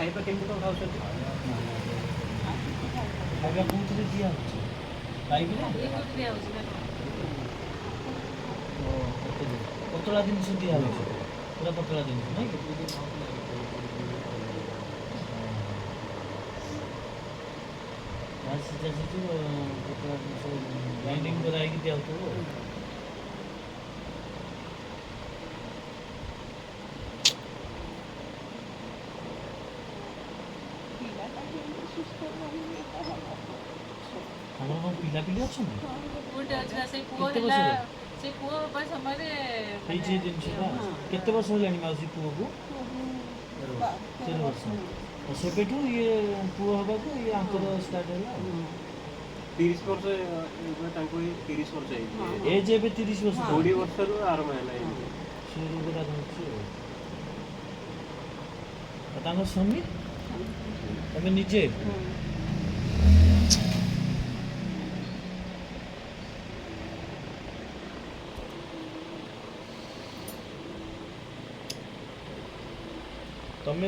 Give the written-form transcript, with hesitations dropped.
ଖାଇବା କେମିତି କ'ଣ ଖାଉଛନ୍ତି? ଖାଇବା କୋଉଥିରେ ଦିଆ ହେଉଛି? ପାଇପରେ? ପତଳା ଜିନିଷ ଦିଆ ହେଉଛି, ପୁରା ପତଳା ଜିନିଷ ନାଇଁ କି? ସିଝା ସିଝି ପତଳା ଜିନିଷ ଗ୍ରାଇଣ୍ଡିଙ୍ଗ କରାହେଇକି ଦିଆହେଉଥିବ। ପିଲାଟା କେମିତି ସୁସ୍ଥ ରହିବେ ତାହା। ଆମର କ'ଣ ପିଲାପିଲି ଅଛନ୍ତି? ପୁଅଟେ ଅଛି ନା, ସେଇ ପୁଅ କେତେ ହେଲା ବର୍ଷର? ସେଇ ପୁଅ ହେବା ସମୟରେ ହେଇଛି ଏ ଜିନିଷଟା। କେତେ ବର୍ଷ ହେଲାଣି ମାଉସୀ ପୁଅକୁ? 13 ବର୍ଷ। ଆଉ ସେବେଠୁ ଇଏ ପୁଅ ହେବାକୁ ଇଏ ଆଙ୍କର ଷ୍ଟାର୍ଟ ହେଲା ଆଉ। 30 ବର୍ଷ, ଏବେ ତାଙ୍କୁ ଏଇ 30 ବର୍ଷ ହେଇଛି। ଏଜ୍ ଏବେ 30 ବର୍ଷ। 20 ବର୍ଷରୁ ଆରମ୍ଭ ହେଲା ଏମିତି। ସେ ରୋଗଟା ଧରିଛି ଆଉ। ଆଉ ତାଙ୍କ ସ୍ୱାମୀ? ତମେ ନିଜେ? ତମେ